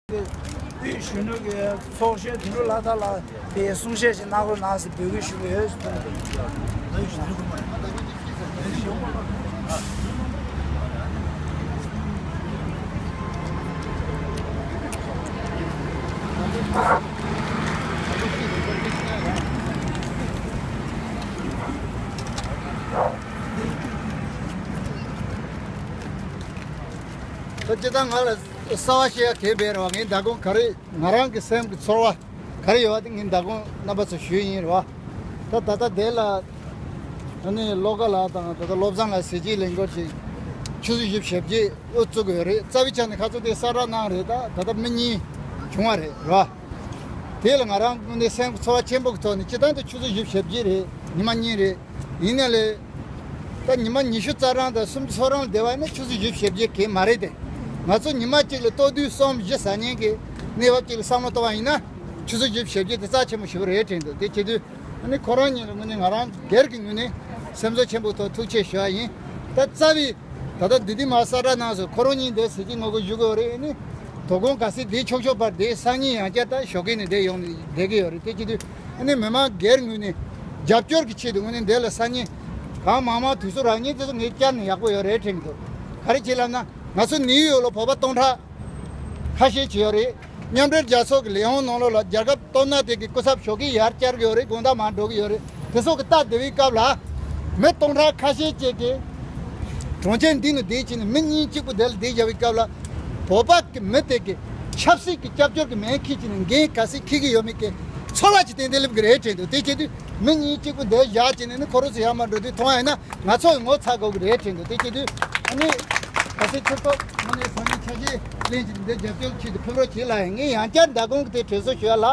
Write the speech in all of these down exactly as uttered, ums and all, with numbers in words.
དབུས་གཞོན་ནུ་གི་ཚོགས་གཞོན་དོན་གྲུབ་ལྷ་ཐར་ལགས་དེ་གསུང་བཤད་ཞིག་གནང་རོགས་གནང་ཟེར་འབོད་སྐུལ་ཞུ་གི་ཡོད། ད་སྤྱིར་བཏང་ང་ལ་གསར་བ་བཤད་ཡ་གལ་བས་རེད་བ། ངས་མདང་དགོང་ག་རེ་ང་རང་གི་སེམས་ཀྱི་ཚོར་བ་ག་རེ་ཡོད་པ་དེ་ངས་མདང་དགོང་རྣམ་པ་ཚོ་ཞུས་ཡིན་རེད་བ། ད་ད་ལྟ་དེ་ལ་ཨ་ནི་བློ་དགའ་ལགས་དང་ད་ལྟ་བློ་བཟང་ལགས་ཟས་བཅད་ལེན་སྐོར་ཅིག་ཆུ་ཚོད་བཞི་བཅུ་ཞེ་བརྒྱད་དབུ་བཙུགས་ཡོད་རེད། རྩ་བའི་ཆ་ནས་ཁ་ཚོ་དེ་གསལ་བསྒྲགས་གནང་རེད། ད་ད་ལྟ་མི་གཉིས་བྱུང་བ་རེད་རེད་བ། དེ་ལ་ང་རང་དངོས་གནས་སེམས་ཀྱི་ཚོར་བ་ཆེན་པོ་གི་ཐོག་ནས་སྤྱིར་བཏང་དུ་ཆུ་ཚོད་བཞི་བཅུ་ཞེ་བརྒྱད་རེད། ཉི་མ་གཉིས་རེད། ཡིན་ན་ལས། ད་ཉི་མ་ཉི་ཤུ་རྩ་གྲངས་དང་སུམ་ཅུ་སོ་གྲངས་ལ་བསྡད་པ་ཡིན་ན་ཆུ་ཚོད་བཞི་བཅུ་ཞེ་བརྒྱད་གས་མ་རེད་དེ། ང་ཚོ་ཉི་མ་གཅིག་ལ་ལྟོ་ཐུང་གསུམ་བཞི་ཟ་མཁན་གྱི་གནས་བབ་ཅིག་ལ་བསམ་བློ་གཏོང་བ་ཡིན་ན་ཆུ་ཚོད་བཞི་བཅུ་ཞེ་བརྒྱད་དེ་རྩ་ཆེན་པོ་ཞེ་པོ་རེད་དྲན་འདུག་དེ་བྱེད་དུས་ཨ་ནི་ཁོ་རང་ཉིད་ལ་དངོས་གནས་ང་རང་སྒེར་གྱི་ངོས་ནས་སེམས་ཚོར་ཆེན་པོ་ཐོག་ཐུགས་རྗེ་ཆེ་ཞུ་བ་ཡིན། ད་རྩ་བའི་ད་ལྟ་འདི་དུས་མ་གསལ་བསྒྲགས་གནང་སོང་། ཁོ་རང་གཉིས་འདིར་ཟས་བཅད་ངོ་རྒོལ་ཞུ་གི་ཡོད་རེད། ཨ་ནི་དོ་དགོང་ག་ཚོད་འདིར་ཆོག་ཆོག་བར་དེ་སང་ཉིན་ཡང་བསྐྱར་ད་ཞོགས་ཀས་ནས་འདིར་ཡོང་ནས་བསྡད་ཀྱི་ཡོད་རེད། དེ་བྱེད་དུས་ཨ་ནི་མི་མང་སྒེར་ངོས་ནས་རྒྱབ་སྐྱོར་གྱི་ཆེད་དུ་དངོས་གནས་འདི་ལ་སང་ཉིན་གང་མང་མང་དུས་ཚོད་རག་མཁན་དེ་ཚོ་ངས་བསྐྱར་ནས་ཡག་པོ་ཡོད་རེད་དྲན་གྱི་འདུག་ག་རེ་བྱེད་ལབ་ན་ང་ཚོ་ནིའུ་ཡོག་ལ་བོད་པ་སྟོང་ཕྲག་ཁ་ཤས་ཅིག་ཡོད་རེད། མཉམ་འབྲེལ་རྒྱལ་ཚོགས་ཀྱི་ལས་ཁུངས་ནང་ལོགས་ལ་རྒྱལ་ཁབ་སྟོབས་ན་དེ་གི་སྐུ་ཚབ་ཞོགས་ཀས་ཡར་བཅར་གྱི་ཡོད་རེད། དགོང་དག་མར་འགྲོ་གི་ཡོད་རེད། དེ་ཚོ་གི་ལྟ་བསྡད་པའི་སྐབས་ལ་མི་སྟོང་ཕྲག་ཁ་ཤས་ཅིག་གིས་གྲོང་ཁྱེར་འདི་ནས་བསྡད་ཕྱིན་ནས་མི་གཉིས་གཅིག་པུ་དེ་ལ་བསྡད་བཞག་པའི་སྐབས་ལ་བོད་པ་གི་མི་དེ་གི་ཆབ་སྲིད་ཀྱི་སྐྱབས་བཅོལ་གྱི་མིང་འཁྱེར་ཕྱིན་ནས་འགན་ག་ཚོད་འཁྱེར་གྱི་ཡོད་མེད་ཀྱི་ཚོར་བ་ཅིག་ཏན་ཏན་སླེབས་ཀྱི་རེད་དྲན་འདུག་དེ་བྱེད་དུས་མི་གཉིས་གཅིག་པུ་འདིར་བཞག་ཕྱིན་ནས་ནི་ཁོ་རང་ཚོ་ཡར་མར་འགྲོ་དུས་མཐོང་བ་ཡིན་ན་ང་ཚོ་ཡི་ངོ་ཚ་དགོས་ཀྱི་རེད་དྲན་འདུག་དེ་བྱེད་དུས་ཨ་ནི་ག་ཚོད་ཐུབ་ཐུབ་དངོས་གནས་སང་ཉིན་ཆ་ཤས་ལེན་ཕྱིན་ནས་འདིར་རྒྱབ་སྐྱོར་ཆེད་དུ་ཕེབས་རོགས་བྱེད་ལབ་ཡིན། ངས་ཡང་བསྐྱར་མདང་དགོང་གི་དེ་དྲན་གསོ་ཞུ་ཡ་ལ།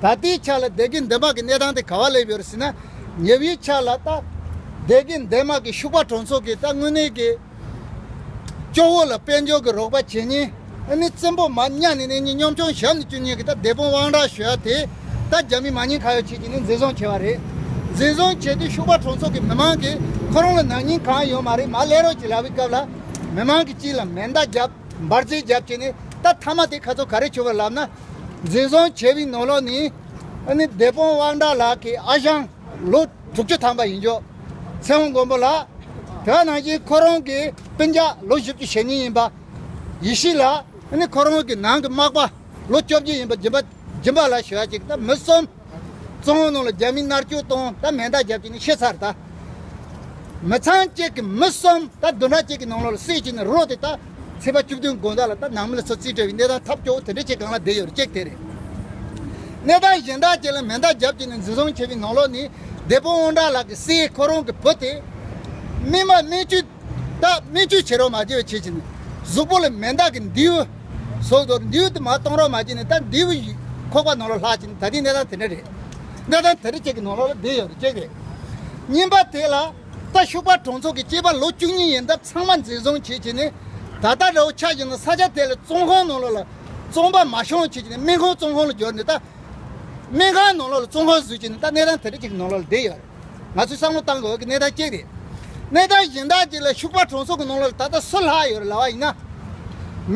ད་ལྟའི་ཆ་ལ་སྡེ་དགེ་འདན་མ་གི་གནས་སྟངས་དེ་ག་པར་སླེབས་ཡོད་རེད་ཟེར་ན། ཉེ་བའི་ཆ་ལ་ད་སྡེ་དགེ་འདན་མ་གི་ཤུག་པ་གྲོང་ཚོ་གི་ད་དངོས་གནས་ཀྱི་ཅོག་འོག་ལ་དཔལ་འབྱོར་གྱི་རོགས་པ་བྱེད་མཁན་ཨ་ནི་བཙན་པོ་མར་གཉའ་ནས་ནས་ཉིན་གཉོམ་ཆུང་ཞབས་ནས་བཅུག་མཁན་གྱི་ད་སྡེ་དཔོན་དབང་གྲགས་ཞུ་ཡ་དེ་ད་རྒྱ་མི་མ་ཉེས་ཁ་གཡོག་བྱེད་ཀྱི་ནི་འཛིན་བཟུང་བྱས་པ་རེད། འཛིན་བཟུང་བྱས་དུས་ཤུག་པ་གྲོང་ཚོ་གི་མི་མང་གིས་ཁོ་རང་ལ་ནག་ཉེས་གང་ཡོད་མ་རེད། མར་སླེབས་རོགས་བྱེད་ལབ་པའི་སྐབས་ལ་མི་མང་གི་དཀྱིལ་ལ་མེ་མདའ་བརྒྱབ། འབར་རྫས་བརྒྱབ་བྱས་ནས་ད་མཐའ་མ་དེ་ཁ་ཚོ་ག་རེ་བྱུང་བ་ལབ་ན། འཛིན་བཟུང་བྱས་པའི་ནང་ལོགས་ནས་ཨ་ནི་སྡེ་དཔོན་དབང་གྲགས་ལགས་ཀྱི་ཨ་ཞང་ལོ་དྲུག་ཅུ་ཐམ་པ་ཡིན་ཆོག་ཚེ་དབང་མགོན་པོ་ལགས། དེ་ནང་བཞིན་ཁོ་རང་གི་སྤུན་ཀྱག་ལོ་བཞི་བཅུ་ཞེ་གཉིས་ཡིན་པ་ཡེ་ཤེས་ལགས། ཨ་ནི་ཁོ་རང་གི་ནང་གི་མག་པ་ལོ་བཅོ་བརྒྱད་ཡིན་པ་སྦྱིན་པ་སྦྱིན་པ་ལགས་ཞུ་ཡ་ཅིག་ད་མི་གསུམ། བཙོན་ཁང་ནང་ལ་རྒྱ་མིས་མནར་གཅོད་བཏང་ད་མེ་མདའ་བརྒྱབ་ཀྱི་ནི་ཤི་ཚར་ད། མི་ཚང་གཅིག་གི་མི་གསུམ་ད་བདུན་ཕྲག་གཅིག་གི་ནང་ལོགས་ལ་བསད་ཀྱི་ནི་རོ་དེ་ད་ཚེས་པ་བཅུ་བདུན་དགོང་དག་ལ་ད་ནང་མི་ལ་ཚོ་རྩིས་སྤྲད་པའི་གནས་སྟངས་ཐབས་སྐྱོ་བོ་དེ་འདྲ་ཅིག་སྒང་ལ་བསྡད་ཡོད་རེད། གཅིག་དེ་རེད། གནས་སྟངས་གཞན་དག་ཅིག་ལ་མེ་མདའ་བརྒྱབ་ཀྱི་ནི་འཛིན་བཟུང་བྱས་པའི་ནང་ལོགས་ནི་སྡེ་དཔོན་དབང་གྲགས་ལགས་ཀྱི་སྲས་ཁོ་རང་གི་བུ་དེ་སྨིན་མ་སྨིན་བཅོས། ད་སྨན་བཅོས་བྱེད་རོགས་མ་བྱས་པ་བྱེད་ཀྱི་ནི། གཟུགས་པོ་ལ་མེ་མདའ་གི་མདེའུ། སོགས་དོར་མདེའུ་དེ་མར་གཏོང་རོགས་མ་བྱས་ནི་ད་མདེའུ་ཡི་ཁོག་པ་ནང་ལ་ལྷག་ཅིག་ནི་ད་ལྟའི་གནས་སྟངས་དེ་འདྲ་རེད། གནས་སྟངས་དེ་འདྲ་ཅིག་གི་ནང་ལོགས་ལ་བསྡད་ཡོད་རེད་ཅེས་རེད། གཉིས་པ་དེ་ལ་ད་ཤུག་པ་གྲོང་ཚོ་གི་སྐྱེས་པ་ལོ་བཅུ་གཉིས་ཡིན་སྟབས་ཚང་མ་འཛིན་བཟུང་བྱེད་ཀྱི་ནི། ད་ལྟ་རེ་བ་ཆགས་ཀྱི་ནི་ས་ཆ་དེ་ལ་བཙོན་ཁང་ནང་ལོགས་ལ་བཙོན་པ་མ་ཤོང་བྱེད་ཀྱི་ནི་སྨན་ཁང་བཙོན་ཁང་ལ་འབྱོར་ནི་ད། སྨན་ཁང་ནང་ལོགས་ལ་བཙོན་ཁང་བཟོས་ཀྱི་ནི་ད་གནས་སྟངས་དེ་འདྲ་ཅིག་གི་ནང་ལོགས་ལ་བསྡད་ཡོད་རེད། ང་ཚོས་བསམ་བློ་བཏང་དགོས་ཀྱི་གནས་སྟངས་གཅིག་རེད། གནས་སྟངས་གཞན་དག་ཅིག་ལ་ཤུག་པ་གྲོང་ཚོ་གི་ནང་ལོགས་ལ་ད་ལྟ་སུ་ལྷག་ཡོད་རེད་ལབ་པ་ཡིན་ན།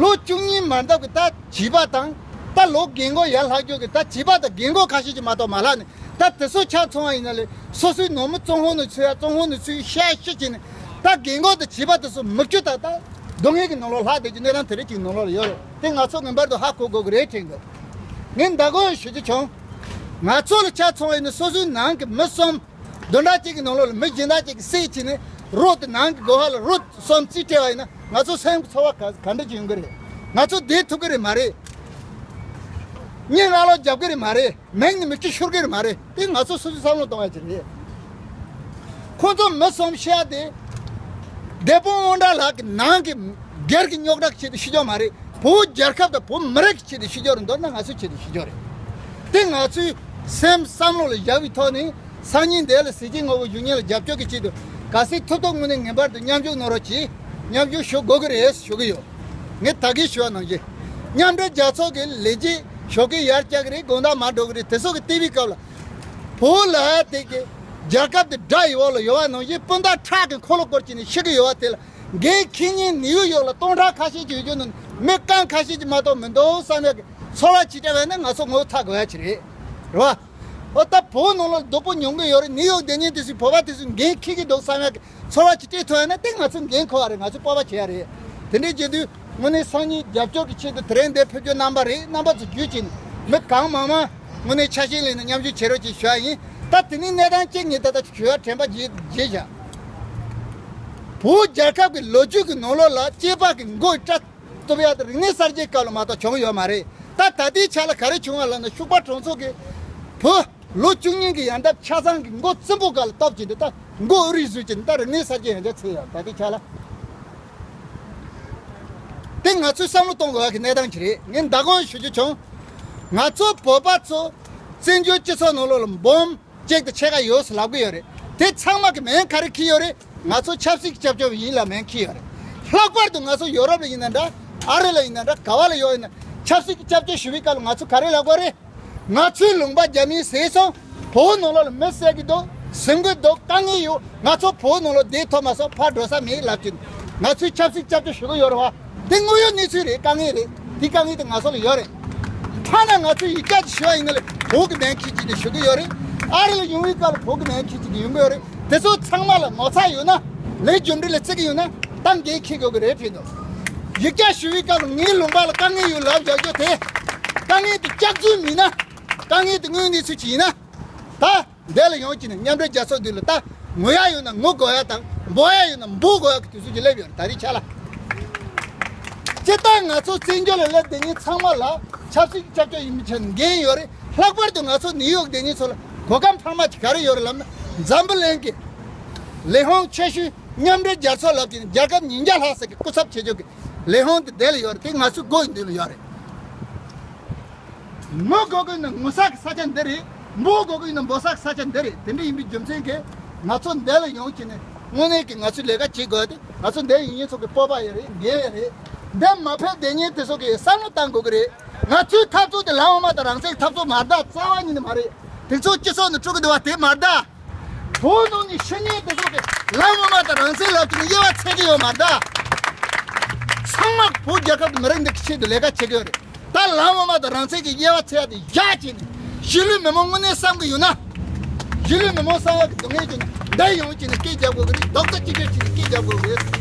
ལོ་བཅུ་གཉིས་མ་འདབ་ཀྱི་ད་བྱིས་པ་དང་ད་ལོ་རྒན་གོག་ཡར་ལྷག་རྒྱུ་གི་ད་བྱིས་པ་དང་རྒན་གོག་ཁ་ཤས་ཅིག་མ་གཏོགས་མ་ལྷག་ནས་ད་དེ་ཚོ་ཆ་ཚང་བ་ཡིན་ན་ལས་སོ་སོའི་ནང་མི་བཙོན་ཁང་ནང་ཚུད་ཡ་བཙོན་ཁང་ནང་ཚུད་ཤ་ཤི་བྱས་ནས་ད་རྒན་གོག་དང་བྱིས་པ་དེ་ཚོ་མིག་ཆུ་དང་ད་སྡུག་བསྔལ་གྱི་ནང་ལོགས་ལྷག་བསྡད་ཀྱི་གནས་སྟངས་དེ་འདྲ་ཅིག་ནང་ལོགས་ལ་ཡོད་རེད། དེ་ང་ཚོ་ངེས་པར་དུ་ཧ་གོ་དགོས་ཀྱི་རེད་དྲན་འདུག་ངས་མདང་དགོང་ཞུ་རྒྱུ་བྱུང་། ང་ཚོ་ལ་ཆ་ཚང་བ་ཡིན་ན་སོ་སོའི་ནང་གི་མི་གསུམ། བདུན་ཕྲག་གཅིག་གི་ནང་ལོགས་ལ་མི་གཞན་དག་ཅིག་གིས་བསད་ཕྱིན་ནས་རོ་དེ་ནང་གི་སྒོ་ཁ་ལ་རོ་གསུམ་རྩིས་སྤྲད་པ་ཡིན་ན་ང་ཚོ་སེམས་ཀྱི་ཚོར་བ་ག་ག་འདྲ་ཅིག་ཡོང་གི་རེད། ང་ཚོ་བསྡད་ཐུབ་ཀྱི་རེད་མ་རེད། གཉིད་ང་ལོག་རྒྱབ་ཀྱི་རེད་མ་རེད། མིག་ནས་མིག་ཆུ་ཤོར་གྱི་རེད་མ་རེད། དེ་ང་ཚོ་སོ་སོས་བསམ་བློ་གཏོང་ཡ་ཅིག་རེད། ཁོ་ཚོ་མི་གསུམ་ཤི་ཡ་དེ། སྡེ་དཔོན་དབང་གྲགས་ལགས་ཀྱི་ནང་གི་སྒེར་གྱི་རྙོག་དྲ་ཆེད་དུ་ཤི་རྒྱུ་མ་རེད། བོད་རྒྱལ་ཁབ་དང་བོད་མི་རིགས་ཀྱི་ཆེད་དུ་ཤི་རྒྱུ་རེད་མདོར་ན་ང་ཚོའི་ཆེད་དུ་ཤི་རྒྱུ་རེད། དེ་ང་ཚོའི་སེམས་བསམ་བློ་ལ་བཞག་པའི་ཐོག་ནས་སང་ཉིན་འདི་ལ་ཟས་བཅད་ངོ་རྒོལ་ཞུ་མཁན་ལ་རྒྱབ་སྐྱོར་གྱི་ཆེད་དུ་གལ་སྲིད་ཐུབ་ཐུབ་ངོས་ནས་ངེས་པར་དུ་མཉམ་ཞུགས་གནང་རོགས་གྱིས། མཉམ་ཞུགས་ཞུ་དགོས་ཀྱི་རེད་ཞུ་གི་ཡོད། ངས་ད་གིན་ཞུ་བ་ནང་བཞིན། མཉམ་འབྲེལ་རྒྱལ་ཚོགས་ཀྱི་ལས་བྱེད་ཞོགས་ཀས་ཡར་བཅར་གྱི་རེད། དགོང་དག་མར་འགྲོ་གི་རེད། དེ་ཚོ་གི་བལྟས་པའི་སྐབས་ལ། བོད་ལ་དེ་གི་རྒྱལ་ཁབ་དེ་དགྲ་ཡི་འོག་ལ་ཡོད་པ་ནང་བཞིན་སྤུན་ཟླ་ཁྲག་གི་འཁོར་ལོ་བསྐོར་བྱས་ནས་ཤི་གི་ཡོད་པ་དེ་ལ་འགན་འཁྱེར་མཁན་ནིའུ་ཡོག་ལ་སྟོང་ཕྲག་ཁ་ཤས་ཀྱི་ཡོད་རྒྱུ་ནི་མི་རྐང་ཁ་ཤས་ཀྱིས་མ་གཏོགས་མི་འདུག་བསམ་ཡག་གི་ ཚོར་བ་ཅིག་སྤྲད་པ་ཡིན་ན་ང་ཚོ་ངོ་ཚ་དགོས་ཡ་ཅིག་རེད། རེད་བ། ཨོ་ད་བོད་ནང་ལ་སྡུག་པོ་མྱོང་གི་ཡོད་རེད། ནིའུ་ཡོག་སྡོད་མཁན་དེ་ཚོས་བོད་པ་དེ་ཚོས་འགན་འཁྱེར་གྱི་འདུག་བསམ་ཡ་གི་ཚོར་བ་ཅིག་སྤྲད་ཐུབ་ཡ་ན་དེ་ང་ཚོ་འགན་འཁུར་བ་རེད། ང་ཚོས་སྤོབས་པ་བྱེད་ཡ་རེད། དེ་འདྲའི་བྱེད་དུས་དངོས་གནས་སང་ཉིན་རྒྱབ་སྐྱོར་གྱི་ཆེད་དུ་དེ་རིང་འདིར་ཕེབས་རྒྱུ་རྣམ་པ་རེད། རྣམ་པ་ཚོ་བརྒྱུད་ཀྱིས་མི་གང་མང་མང་དངོས་གནས་ཆ་ཤས་ལེན་ནས་མཉམ་ཞུགས་བྱེད་རོགས་ཅེས་ཞུ་ཡ་ཡིན། ད་དེ་ནས་གནས་སྟངས་གཅིག་ངས་ད་ལྟ་ཞུ་ཡ་དྲན་པ་བརྗེད་བརྗེད་བཞག་བོད་རྒྱལ་ཁབ་ཀྱི་ལོ་རྒྱུས་ཀྱི་ནང་ལོགས་ལ་སྐྱེས་པ་གི་མགོ་བཀྲ་གཏུབ་ཡ་དེ་རིག་གནས་གསར་བརྗེའི་སྐབས་ལ་མ་གཏོགས་བྱུང་ཡོད་མ་རེད། ད་ད་ལྟའི་ཆ་ལ་ག་རེ་བྱུང་བ་ལབ་ན། ཤུག་པ་གྲོང་ཚོ་གི་བུ་ལོ་བཅུ་གཉིས་ཀྱི་ཡང་འདབ་ཆ་ཚང་གི་མགོ་རྩིང་པོ་སྒང་ལ་གཏུབ་བྱས་འདུག་ད་མགོ་ཨུ་རིག་བཟོས་བྱས་འདུག་ད་རིག་གནས་གསར་བརྗེ་ཡང་བསྐྱར་ཚུད་ཡོད། ད་ལྟའི་ཆ་ལ་དེ་ང་ཚོས་བསམ་བློ་གཏོང་དགོས་པ་གི་གནས་སྟངས་ཅིག་རེད། ངས་མདང་དགོང་ཞུ་རྒྱུ་བྱུང་། ང་ཚོ་བོད་པ་ཚོ་བཙན་བྱོལ་སྤྱི་ཚོགས་ནང་ལོགས་ལ་འབུམ་གཅིག་དང་ཕྱེད་ཀ་ཡོད་ཟེར་ལབ་གི་ཡོད་རེད། དེ་ཚང་མ་གི་མིང་ག་རེ་འཁྱེར་ཡོད་རེད། ང་ཚོ་ཆབ་སྲིད་ཀྱི་སྐྱབས་བཅོལ་བ་ཡིན་ལབ་མིང་འཁྱེར་ཡོད་རེད། ལྷག་པར་དུ་ང་ཚོ་ཡོ་རོབ་ལ་ཡིན་ན་འདྲ། ཨ་རི་ལ་ཡིན་ན་འདྲ། ག་བ་ལ་ཡོད་ཡིན་ན་ཆབ་སྲིད་ཀྱི་སྐྱབས་བཅོལ་ཞུ་བའི་སྐབས་ལ་ང་ཚོ་ག་རེ་ལབ་དགོས་རེད། ང་ཚོའི་ལུང་པ་རྒྱ་མིས་བཟས་སོང་། བོད་ནང་ལོགས་ལ་མི་བསད་ཀྱི་འདུག་ཟིན་གྱི་འདུག་དཀའ་ངལ་ཡོད། ང་ཚོ་བོད་ནང་ལོགས་བསྡད་ཐུབ་མ་སོང་། ཕར་འགྲོ་ས་མེད་ལབ་ཀྱི་ང་ཚོའི་ཆབ་སྲིད་སྐྱབས་བཅོལ་ཞུ་གི་ཡོད་རེད་བ། དེ་དངོས་ཡོད་གནས་ཚུལ་རེད། དཀའ་ངལ་རེད། དེ་དཀའ་ངལ་དེ་ང་ཚོ་ལ་ཡོད་རེད། ཐ་ན་ང་ཚོས་ཡིག་ཆ་ཅིག་ཞུ་བ་ཡིན་ན་ལས་བོད་ཀྱི་མིང་འཁྱེར་གྱི་དེ་ཞུ་གི་ཡོད་རེད། ཨ་རི་ལ་ཡོང་བའི་སྐབས་ལ་བོད་ཀྱི་མིང་འཁྱེར་གྱི་དེ་ཡོང་གི་ཡོད་རེད། དེ་ཚོ་ཚང་མ་ལ་ངོ་ཚ་ཡོད་ན། ལས་རྒྱུ་འབྲས་ལ་བརྩི་གི་ཡོད་ན། ད་འགན་འཁྱེར་དགོས་ཀྱི་རེད་ཕེབས་འདུག་ཡིག་ཆ་ཞུ་བའི་སྐབས་ལ་ངའི་ལུང་པ་ལ་དཀའ་ངལ་ཡོད་ལབ་བཞག་རྒྱུ་དེ། དཀའ་ངལ་དེ་སྐྱག་རྫུན་མིན་ན། དཀའ་ངལ་དེ་དངོས་གནས་ཚུལ་ཅིག་ཡིན་ན། ད་འདི་ལ་ཡོང་གི་ནས་མཉམ་འབྲེལ་རྒྱལ་ཚོགས་འདི་ལ་ད་ངུ་ཡ་ཡོད་ན་ངུ་དགོས་ཡ་དང་། འབོད་ཡ་ཡོད་ན་འབོད་དགོས་ཡ་གི་དུས་ཚོད་ཀྱི་སླེབས་ཡོད་རེད། ད་རེས་ཆ་ལ། སྤྱིར་བཏང་ང་ཚོ་བཙན་བྱོལ་ལ་སླེབས་བསྡད་མཁན་ཚང་མ་ལ་ཆབ་སྲིད་ཀྱི་སྐྱབས་བཅོལ་ཡིན་པའི་ཆ་ནས་འགན་ཡོད་རེད། ལྷག་པར་དུ་ང་ཚོ་ནིའུ་ཡོག་བསྡད་མཁན་ཚོ་ལ་གོ་སྐབས་འཕར་མ་ཅིག་ག་རེ་ཡོད་རེད་ལབ་ན། འཛམ་བུ་གླིང་གི་ལས་ཁུངས་ཆེ་ཤོས་མཉམ་འབྲེལ་རྒྱལ་ཚོགས་ལབ་ཀྱི་རྒྱལ་ཁབ་ཉིས་བརྒྱ་ལྷག་ཙམ་གྱི་སྐུ་ཚབ་བྱེད་ཕྱོགས་ཀྱི་ལས་ཁུངས་དེ་འདི་ལ་ཡོད་རེད། དེ་ང་ཚོའི་སྒོ་ཡི་མདུན་ལ་ཡོད་རེད། ངུ་དགོས་ཀྱི་ཡིན་ན་ངུ་ས་གི་ས་ཆ་འདི་རེད། འབོད་དགོས་ཀྱི་ཡིན་ན་འབོད་ས་གི་ས་ཆ་འདི་རེད། དེ་འདྲ་ཡིན་པའི་རྒྱུ་མཚན་གྱིས་ང་ཚོ་འདི་ལ་ཡོང་བྱས་ནས་དངོས་གནས་ཀྱི་ང་ཚོའི་ལས་ཀ་བྱེད་དགོས་ཏེ། ང་ཚོ་འདི་ཡིན་མཁན་ཚོ་གི་སྤོབས་པ་ཡོད་རེད། འགན་ཡོད་རེད། འདི་མ་ཕེབས་བསྡད་མཁན་དེ་ཚོ་གིས་བསམ་བློ་བཏང་དགོས་ཀྱི་རེད། ང་ཚོའི་འཐབ་རྩོད་དེ་ལམ་དབུ་མ་དང་རང་བཙན་གྱི་འཐབ་རྩོད་མ་རེད་ད། རྩ་བ་ཉིད་ནས་མ་རེད། དེ་ཚོ་སྤྱི་ཚོགས་ནང་དཀྲུག་གི་འདུག་བ། དེ་མ་རེད་ད། བོད་ནང་ནས་ཤི་མཁན་དེ་ཚོ་གིས་ལམ་དབུ་མ་དང་རང་བཙན་ལབ་ཀྱི་ནས་དབྱེ་བ་ཕྱེ་གི་ཡོད་མ་རེད་ད། ཚང་མ་བོད་རྒྱལ་ཁབ་དང་མི་རིགས་འདི་གི་ཆེད་དུ་ལས་ཀ་བྱེད་ཀྱི་ཡོད་རེད། ད་ལམ་དབུ་མ་དང་རང་བཙན་གྱི་དབྱེ་བ་ཕྱེ་ཡ་དེ་བཞག་བྱས་ནས། གཞིས་ལུས་མི་མང་དངོས་གནས་བསམ་གྱི་ཡོད་ན། གཞིས་ལུས་མི་མང་བསམ་ཡ་གི་སྡུག་བསྔལ་བྱུང་ན་འདི་ཡོང་བྱས་ནས་སྐད་རྒྱབ་དགོས་ཀྱི་རེད། རྡོག་རྩ་གཅིག་སྒྲིལ་བྱས་ནས་སྐད་རྒྱབ་དགོས་ཀྱི་རེད།